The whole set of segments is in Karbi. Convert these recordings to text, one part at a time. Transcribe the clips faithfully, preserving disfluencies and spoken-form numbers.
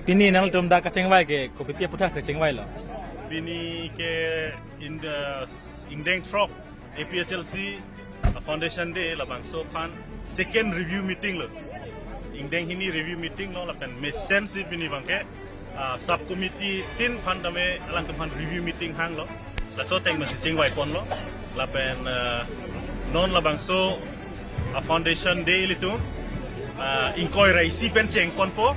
Pini nanglitum dak kachingvai ke kopi pi aphuthak kachingvailo? Pini ke in the ingdeng throk A P S L C Foundation Day labangso aphan second review meeting lo. Ingdeng hini review meeting lo lapen mesensi pini abangke ah, sub committee tin aphan tame alangtum aphan review meeting hanglo. Laso ateng masi chingvai ponlo. Lapen ah, non labangso a Foundation Day ilitum ah, ingkoi ra isi pen cheng ponpo.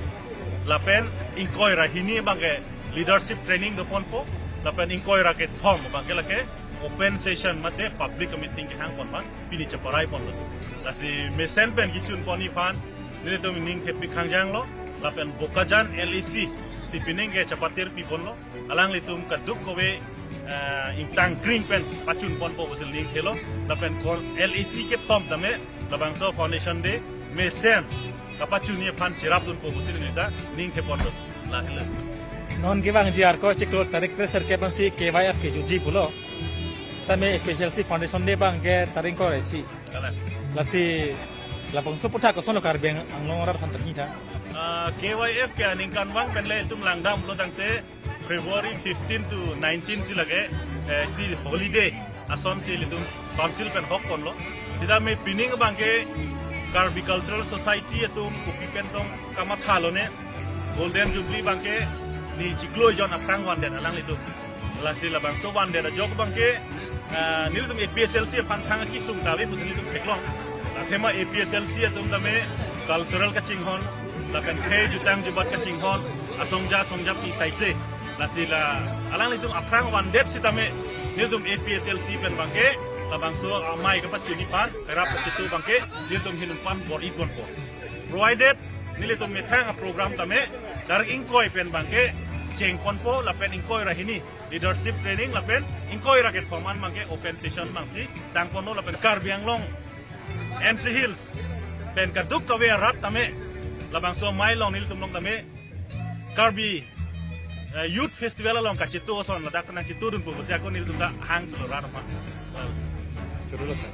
Lapen ingkoi ra hini abangke leadership training do ponpo. Lapen ingkoi ra kethom abangke lake open session mate public meeting kehang pon abang pini cheparai ponlo. Lasi mesen pen kechun pon aphan nelitum ning thepi khangjanglo, lapen Bokajan L A C si pining ke chapatir pi ponlo, alanglitum kaduk kove eh, ingtang kring pen pachun ponpo pusi ning thelo, lapen kor L A C kethom tame labangso Foundation Day mesen kapachunji aphan cherap dunpo pusi neta ning the ponlo. Lahelo. Non kevangji Arkoi achiklo tarik kre-sirkep ansi K Y F kejutji pulo. Tame A P S L C Foundation Day abangke tarik ingkoi ra isi. Kalang. Lasi labangso aphuthak kosonlo Karbi Anglong arat aphan tangni tha. Ah, K Y F ke aningkanvang pen le itum langdamlo tangte February fifteen to nineteen si lake eh, si holiday ason si ilitum council pen hok ponlo. Sitame pining abangke Karbi Cultural Society atum kopi pen tong kamathalo ne Golden Jubilee abangke ne chiklo jon aphrang vandet alanglitum. Lasi labangso vandet ajok abangke ah, nelitum A P S L C aphan thang kesung ta ave pusi nelitum theklong. Athema A P S L C atum tame cultural kachinghon, lapen khei jutang jubat kachinghon, asongja asongja pi saise. Lasi la alanglitum aphrang vandet sitame nelitum A P S L C pen abangke labangso amei kapachunji aphan kerap kachitu abangke nelitum ahin aphan bor-i ponpo. Provided nelitum methang aprogram tame tarik ingkoi pen abangke cheng ponpo lapen ingkoi ra hini leadership training lapen ingkoi ra kethom an abangke open session abangsi tang ponlo lapen Karbi Anglong N C Hills pen kaduk kave arat tame labangso amei along nelitum along tame Karbi eh, Youth Festival along kachitu ason ladak nangchitu dunpo pusi ako nelitum ta hang chulo rat apa. Chulo sir.